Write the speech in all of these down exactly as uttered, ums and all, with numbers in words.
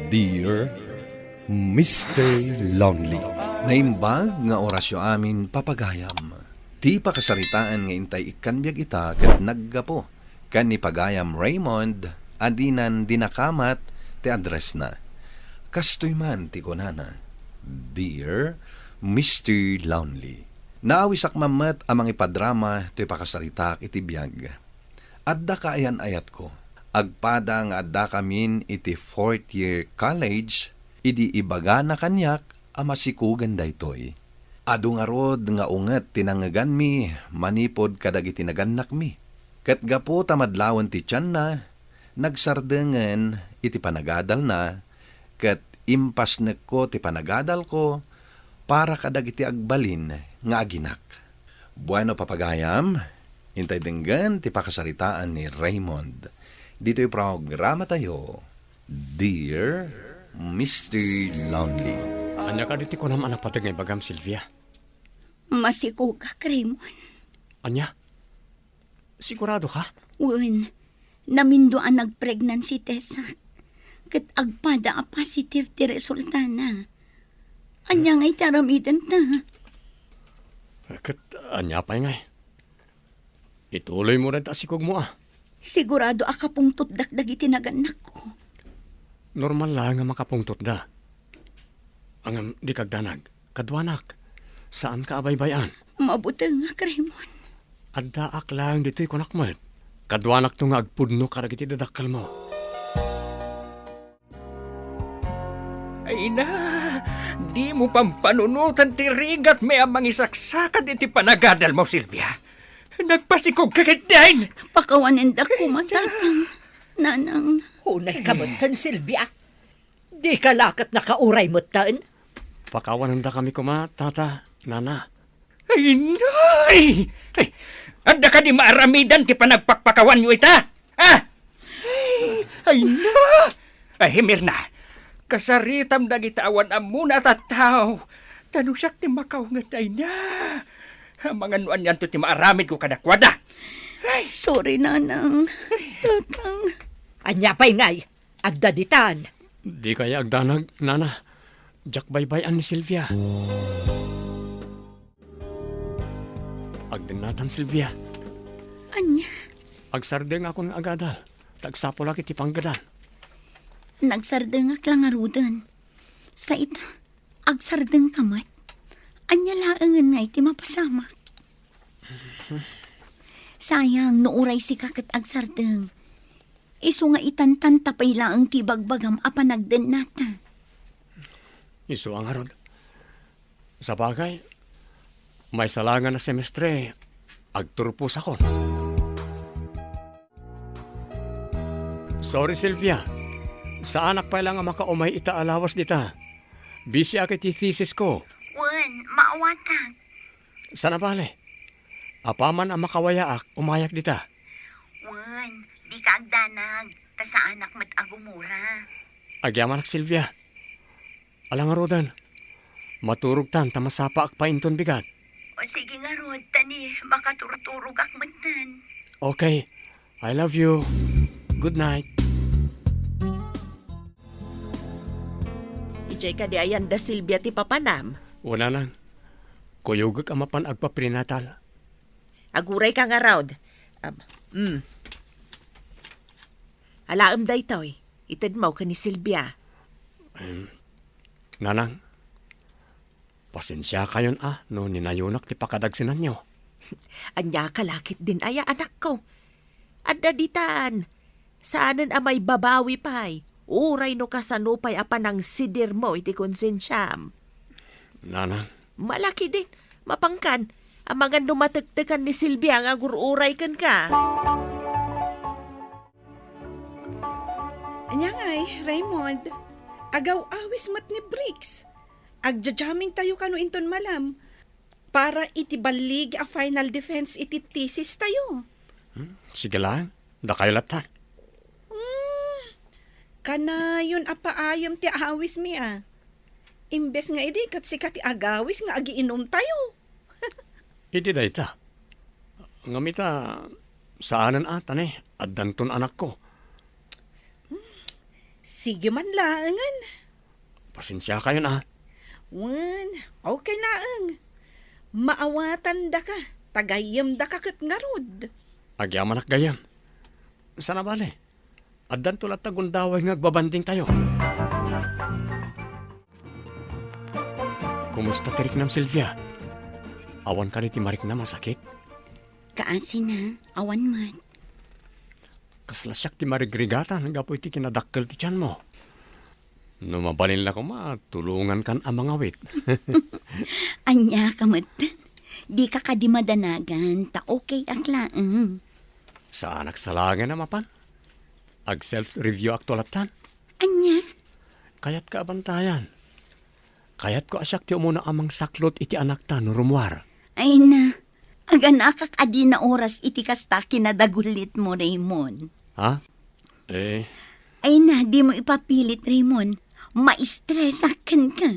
Dear Mister Lonely. Naimbag nga orasyo amin, papagayam. Ti pakasaritaan nga intay ikkan biag ita ket naggapu ken ni pagayam Raymond a dinan dinakamat ti addressna. Kastoy man ti kunana, "Dear Mister Lonely." Naawisak man met a mangipadrama toy pakasaritaak iti biag. Adda kaayan-ayatko. Agpada nga addakamin iti fourth year college, idi ibagana kaniak a masikugan daytoy. Adu ngarud nga unget ti nangngeganmi manipud kadagiti nagannakmi. Ket gapu ta madlawen ti tianna, nagsardengen iti panagadalna, ket impasnekko ti panagadalko para kadagiti agbalin nga aginak. Bueno, papagayam, intay denggen ti pakasaritaan ni Raymond ditoy programatayo, Dear Mister Lonely. Ania kadi ti kunam a napateg nga ibagam, Sylvia? Masikogak, Raymond. Ania? Sigurado ka? Wen, namindo a nag-pregnancy testak. Ket agpada a positive ti resultana. Ania ngay ti aramidenta? Ket ania pay ngay? Ituloy mo dayta a sikogmo, a. Sigurado a kapungtotdak dagiti nagannakko. Normal laeng nga makapungtotda. Ngem dika agdanag. Kaduanak. Saanka a baybay-an. Mabutengak, Raymond. Addaak laeng ditoy, kunak met. Kaduanakto nga agpudno kadagiti dadakkelmo. Ay na, dimo pampanunotan ti rigatmi a mangisaksakad iti panagadalmo, Sylvia. Nagpasikogka ketdin. Pakawanendak koma, Tatang, Nanang. Unayka metten, Sylvia. Dika la ket nakauray metten? Pakawanendakami koma, Tata, Nana. Ay, nay! Ay, adda kadi maaramidan ti panagpakpakawanyo ita? Ha? Ay, ay, na! Ay, Mirna, kasaritam dagiti awan ammona a tattao. Ta no siak ti makaunget, ay na! Amangan no anianto ti maaramidko kadakuada. Ay! Sorry, Nanang. Tatang. Ania pay ngay? Adda ditan. Dika aya agdanag, Nana. Diak baybay-an ni Sylvia. Agdennatan, Sylvia. Ania? Agsardengakon nga agadal, ta agsapulak iti panggedan. Nagsardengak la ngaruden. Sa ita, agsardengka met. Ania laengen ngay ti mapasamak? Sayang, no uray sika ket agsardeng. Isu nga itantanta pay laeng ti ibagbagam a panagdennata. Isu a ngarud. Sabagay, maysa laeng a semestre, agturposakon. Sorry, Sylvia. Saanak pay la nga makaumay ita a lawas dita. Busyak iti thesis ko. Wen, maawatak. Sana bale. Apaman a makawayaak, umayak dita. Wen, dika agdanag, ta saanak met a gumura. Agyamanak, Sylvia. Ala ngaruden, maturogtan ta masapaak pay inton bigat. O sige ngarud, ta ni makaturturogak metten. Okay. I love you. Good night. Idiay kadi ayan da Sylvia ti papanam? Wen, Nanang. Kuyogek a mapan agpa-prenatal. Agurayka ngarud. Am, mm. Alaem daytoy. Itedmo ken ni Sylvia. Em, Nanang, pasensiakayon a no ninayonak ti pakadagsenanyo. Aniaka la ketdin aya, anakko? Adda ditan. Saanen a maibabawi pay, uray no kasano pay a panangsidirmo iti konsensiam. Nanang. Malaki din, mapangkan, amangan no matektekan ni Sylvia nga agur-uray kenka. Ania ngay, Raymond? Agaw-awis met ni Briggs. Agja-jamming tayo kano inton malam. Para iti ballig a final defense iti thesis tayo. Hmm, sige laeng. Dakayo latta. Hmm, kanayon a paayem ti awismi a. Imbes nga idi ket sika ti agawis nga agiinum tayo. Idi dayta. Ngem ita, saanen a, ta ne, addanton anakko. Hmm, Sige man laengen. Pasensiakayon a. Wen, okay laeng. Maawatandaka, ta gayyemdaka ket ngarud. Agyamanak gayyem. Sana bale, addanto latta gundaway nga agbabandingtayo. Kumusta ti riknam, Silvia? Awan kadi ti mariknam a sakit? Kaasina, awan met. Kasla siak ti marigrigatan gapu iti kinadakkel ti tianmo. No mabalin la koma, tulongankan a mangawit. Ania ka met? Dika kadi madanagan, ta okay ak laeng. Saanak sa laengen a mapan. Ag-self-review ak to lattan. Ania? Kayatka a bantayan. Kayatko a siak ti umuna a mangsaklot iti anakta no rummuar. Ay na, aganakak a dina oras iti kasta kinadagullitmo, Raymond. Ha? Eh? Ay na, dimo ipapilit, Raymond. Maistresak kenka.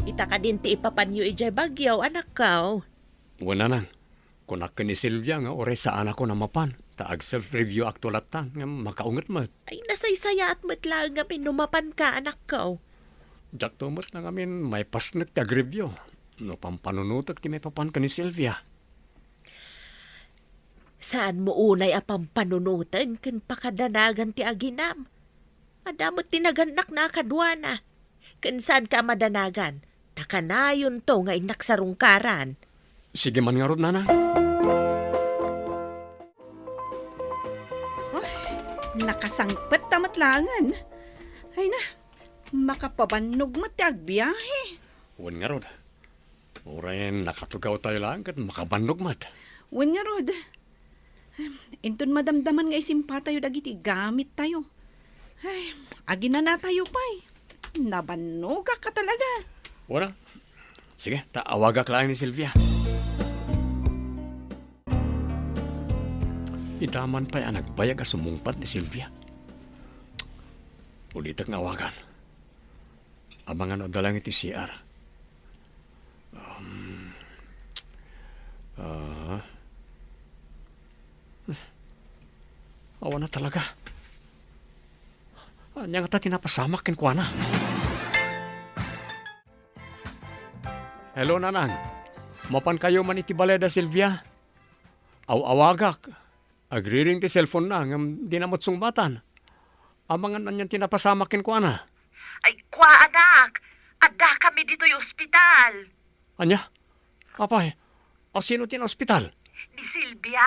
Ita kadin ti ipapanyo idiay Baguio, anakko. Wen, nanang. Kunak ken ni Silvia nga uray saanakon a mapan, ta ag-self-review ak to lattan, ngem makaunget met. Ay, nasaysayaat met laeng ngamin no mapanka, anakko. Diakto met ngamin maipasnek ti ag-review no pampanunotek ti maipapan ken ni Silvia. Saanmo unay a pampanunoten ken pakadanagan ti aginam. Adda met ti nagannakna a kaduana. Ken saanka a madanagan, ta kanayonto nga innaksarungkaran. Sige man ngarud, nanang. Ay, nakasangpet ta met laengen. Ay na, makapabannog met ti agbiahe. Wen ngarud. Uray nakatugawtayo laeng ket makabannog met. Wen ngarud. Inton madamdaman nga isimpatayo dagiti gamittayo. Ay, aginanatayo pay. Nabannogak a talaga. Wen a. Sige, ta awagak laeng ni Silvia. Ita man pay a nagbayag a sumungpet ni Silvia. Ulitek nga awagan. Amangan no adda laeng iti C R. Um, ah. Awan a talaga. Ania ngata ti napasamak kenkuana? Hello, nanang. Mapankayo man iti balay da Silvia? Aw-awagak. Agriring ti cellphone-na, ngem dina met sungbatan. Amangan anian ti napasamak kenkuana? Ay, kua, anak. Addakami ditoy ospital. Ania? Apay, a sino ti naospital? Ni Silvia.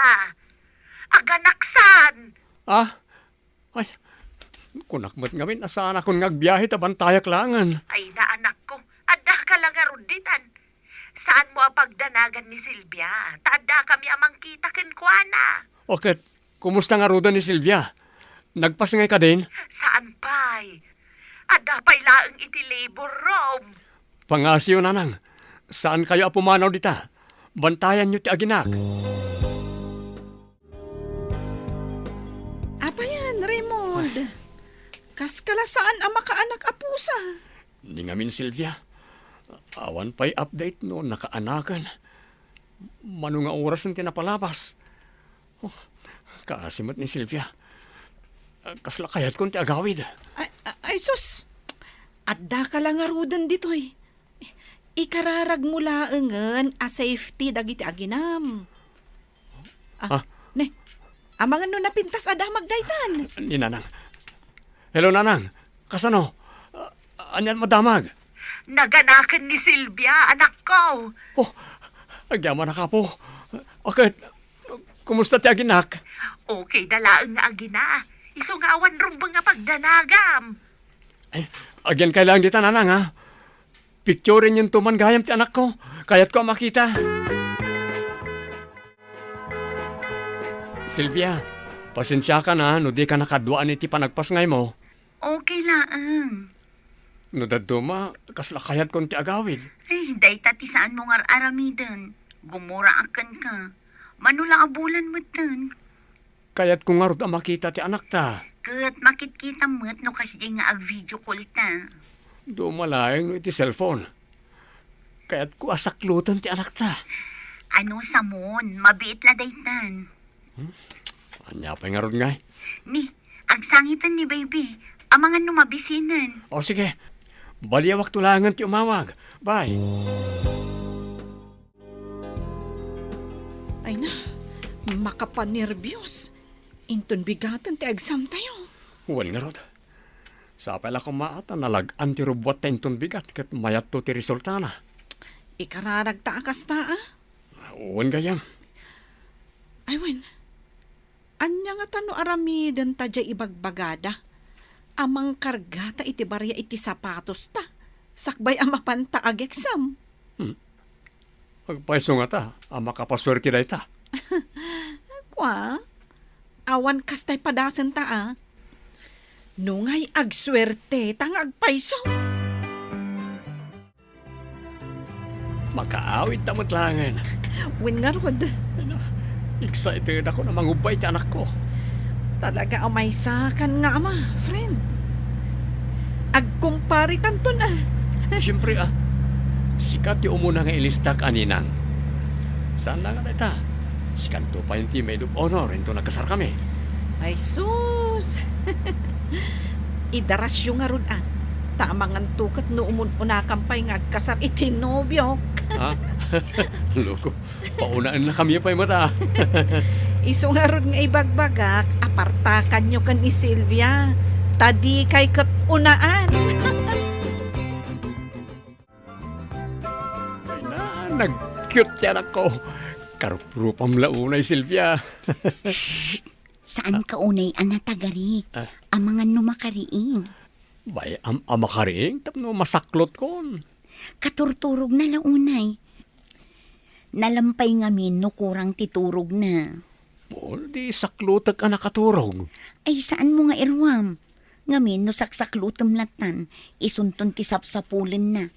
Aganaksan. Ah? Ay, kunak met ngamin a saanakon nga agbiahe ta bantayak laengen. Ay na, anakko. Addaka la ngarud ditan. Saanmo a pagdanagan ni Silvia, ta addakami a mangkita kenkuana. O ket, kumusta ngaruden ni Silvia? Nagpasngay kadin? Saan pay. Adda pay laeng iti labor room. Pangasiyo, nanang. Saankayo a pumanaw dita. Bantayanyo ti aginak. Apayen, Raymond? Ay. Kaskala saan a makaanak a pusa? Ni ngamin, Silvia. Awan pay update no nakaanaken. Mano nga orasen ti napalabas? Oh, kaasi met ni Silvia. Kasla kayatkon ti agawid. Ay, ay, sus! Addaka la ngaruden ditoy. Ikararagmo laengen a safety dagiti aginam. Ah, ah. Ne, amangan no napintas a damag daytan. Ni Nanang. Hello, Nanang. Kasano? Ah, anian madamag? Naganaken ni Silvia, anakko. Oh, agyamanak, Apo. Aket, kumusta ti aginak? Okay da laeng nga agina. Isu nga awan rumbeng a pagdanagam. Ay, agyan kay laeng dita, Nanang, ha? Picturenyonto man gayam ti anakko. Kayatko a makita. Silvia, pasensiakan a no dika nakaduaan iti panagpasngaymo. Okay laeng. No dadduma, kasla kayatkon ti agawid. Ay, dayta ti saanmo nga ar-aramiden. Gumuraak kenka. Mano la a bulan metten. Kayatko ngarud a makita ti anakta. Ket makitkitam met no kasdiay nga ag-video call ta. Duma laeng no iti cellphone. Kayatko a sakloten ti anakta. Ano, Samon, mabiit la daytan. Hmm? Ania pay ngarud ngay? Ni, agsangiten ni baby. Amangan no mabisinen. O sige, baliawak to laengen ti umawag. Bye. Ay na, makapanerbios. Inton bigaten ti exam tayo. Wen ngarud. Sapay la koma ta nalag-an ti rubbuatta inton bigat ket mayatto ti resultana. Ikararagta a kasta, a? Wen gayam. Ay, wen. Ania ngata no aramidenta diay ibagbagada a mangkargata iti baria iti sapatosta, sakbay a mapanta ag-exam? Hmm. Agpayso ngata a makapasuerte dayta. Kua, awan kastay padasenta, a. No ngay agsuerte ta nga agpayso. Makaawidta met laengen. Wen ngarud. Ay na, excited ako a mangubbay ti anakko. Talaga a maysakan nga ama, friend. Agkumparitanton, a. Siyempre, a. Sika ti umuna nga ilistak a ninang. Saan la nga dayta? Sikanto pay ti maid of honor inton nagkasarkami. Ay sus! Idarasyo ngarud, a. Ta amanganto ket no umun-unakan pay nga agkasar iti nobiok. Ha? Loko. Paunaennakami pay met, a. Isu ngarud nga ibagbagak, apartakanyo ken ni Silvia. Ta dikay ket unaan. Ay na, nag-cute ti anakko. Karuprupam la unay, Silvia. Shh! Saanka unay a natagari. Ah. Amangan no makariing. Bay, am-, a makariing tapno masaklotkon. Katurturogna la unay. Nalampay ngamin no kurang ti turogna. O, di saklotek a nakaturog. Ay, saanmo nga iruam. Ngamin no saksaklotem lattan, isunton ti sapsapulenna.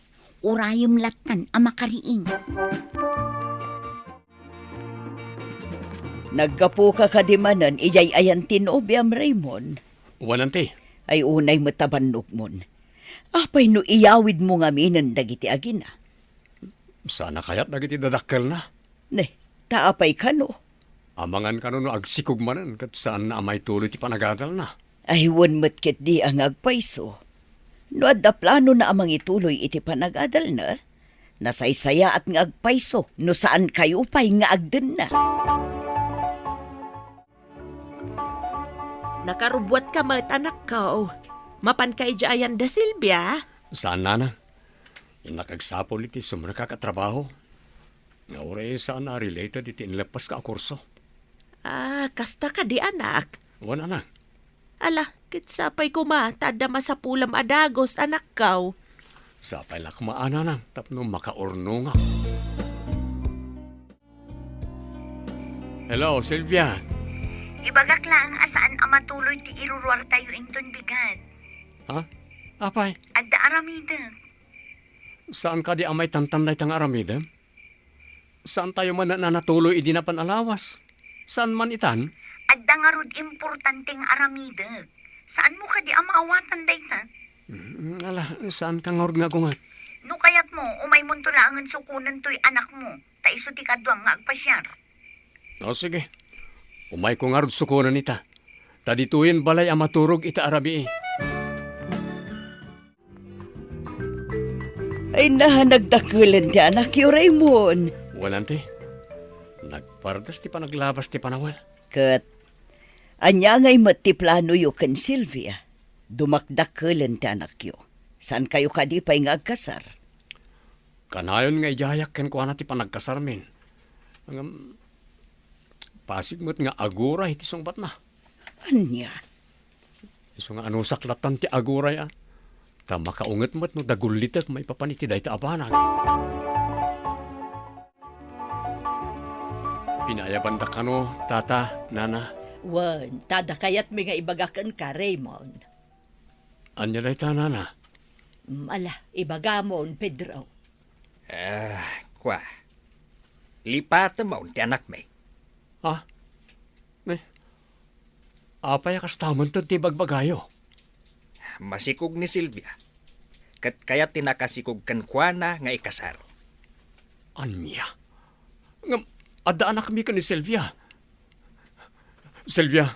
Urayem lattan a makariing. Naggapuka kadi manen idiay ayan ti nobiam, Raymond? Wen, anti. Ay, unay met a bannogmon. Apay no iyawidmo ngaminen dagiti agina? Saan a kayat dagiti dadakkelna. Ne, ta apay kano? Amangan kano no agsikog manen ket saanna a maituloy ti panagadalna. Ay, wen met ketdi a nga agpayso. No adda planona a mangituloy iti panagadalna, nasaysayaat nga agpayso no saankayo pay nga agdenna. Nakarubuatka met, anakko. Mapanka idiay ayan da Silvia? Saan, nana. Innak agsapul iti sumrekak a trabaho. Nga uray saan a related iti inleppaska a kurso. Ah, kasta kadi, anak? Wen, anak. Ala, ket sapay koma ta adda masapulam a dagus, anakko. Sapay la koma, nana, tapno makaurnongak. Hello, Silvia. Ibagak laeng a saan a matuloy ti iruruartayo inton bigat. Ha? Apay? Adda aramidek. Saan kadi a maitantan dayta nga aramidem? Saantayo man a natuloy idi napan a lawas? Saan man itan? Adda ngarud importante nga aramidek. Saanmo kadi a maawatan dayta? Mm, ala, saanka ngarud nga agunget? No kayatmo, umaymonto laengen sukonen toy anakmo. Ta isu ti kaduam nga agpasiar. O, sige. Umayko ngarud sukonen ita. Ta ditoyen balay a maturog ita a rabii. Ay na, nagdakelen ti anakyo, Raymond. Wen, anti. Nagpardas ti panaglabas ti panawel. Ket, ania ngay met ti planoyo ken Silvia? Dumakdakelen ti anakyo. Saankayo kadi pay nga agkasar? Kanayon nga idiayak kenkuana ti panagkasarmin. Ngem, pasig met nga aguray ti sungbatna. Ania? Isu nga anusak lattan ti aguray, a. Ta makaunget met no dagullitek maipapan iti dayta a banag. Pinaayabanda kano, tata, nana? Wen, ta adda kayatmi nga ibaga kenka, Raymond. Ania dayta, nana? Mm, ala, ibagamon, Pedro. Ah, kua. Lipatemon ti anakmi. Ah? Ne? Apay a kasta man ti bagbagayo? Masikog ni Silvia. Ket kayat ti nakasikog kenkuana nga ikasar. Ania? Ngem, adda anakmi ken ni Silvia. Sylvia,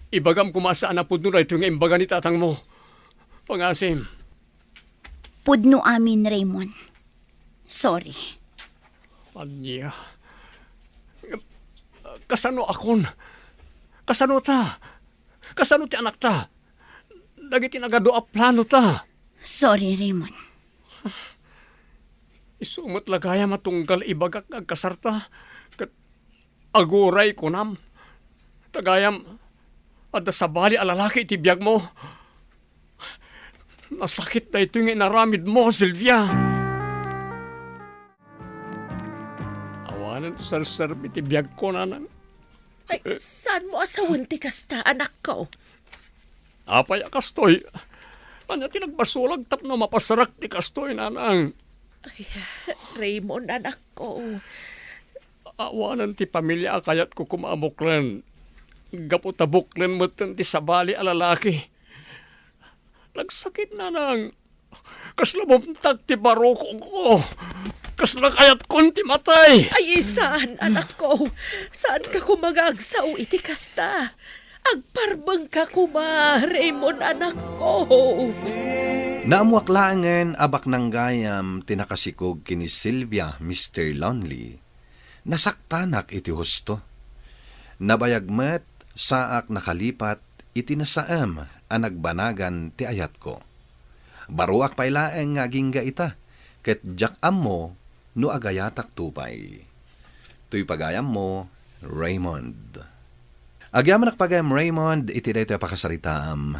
ibagam koma a saan a pudno daytoy nga imbaga ni tatangmo. Pangasim. Pudno amin, Raymond. Sorry. Ania? Kasano akon? Kasano ta? Kasano ti anakta? Dagiti nagadu a plano ta? Sorry, Raymond. Isu met la gayam a tunggal ibagak nga agkasarta, ket aguray kunam. Ta gayam, adda sabali a lalaki iti biagmo. Nasakit daytoy nga inaramidmo, Sylvia. Awanen ti serserbi ti biagko, nanang. Ay, saanmo a sawen ti kasta, anakko? Apay a kastoy? Ania ti nagbasolag tapno mapasarak ti kastoy, nanang? Ay, Raymond, anakko. Awanen ti pamilia a kayatko koma a buklen. Gapu ta buklen metten ti sabali a lalaki. Nagsakit, nanang. Kasla bumtak ti barukongko. Kasla kayatkon ti matay. Ay, saan, anakko. Saanka koma nga agsao iti kasta. Agparbengka koma, Raymond, anakko. Naammoak laengen a baknang gayam ti nakasikog ken ni Sylvia, Mister Lonely. Nasaktanak iti husto. Nabayag met, saak nakalipat iti nasaem a nagbanagan ti ayatko. Baroak pay laeng nga agingga ita, ket diak ammo no agayatakto pay. Toy pagayammo, Raymond. Agyamanak pagayam, Raymond, iti daytoy a pakasaritaam.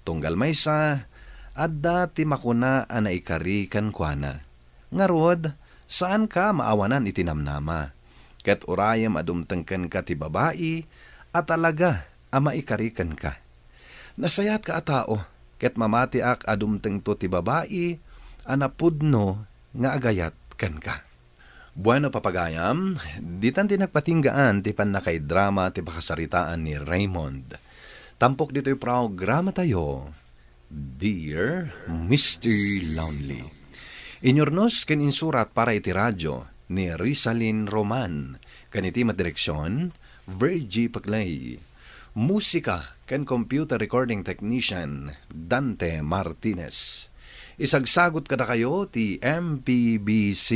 Tunggal maysa, adda ti makuna a naikari kenkuana. Ngarud, saanka a maawanan iti namnama. Ket urayem a dumteng kenka ti babai a talaga a maikari kenka. Nasayatka a tao, ket mamatiak a dumtengto ti babai a napudno nga agayat kenka. Bueno, papagayam, ditan ti nagpatinggaan ti pannakaidrama ti pakasaritaan ni Raymond. Tampok ditoy programatayo, Dear Mister Lonely. Inyurnos ken insurat para iti radyo ni Rizalin Roman, ken iti madireksion, Virgie Paclay. Musika ken computer recording technician, Dante Martinez. Isagsagot kadakayo ti M P B C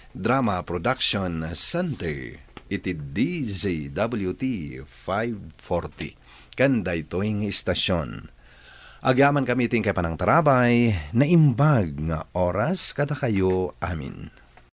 Drama Production Center iti D Z W T five forty. Ken daytoy nga istasyon. Agyamankami iti inkay panangtarabay, naimbag nga oras kadakayo amin.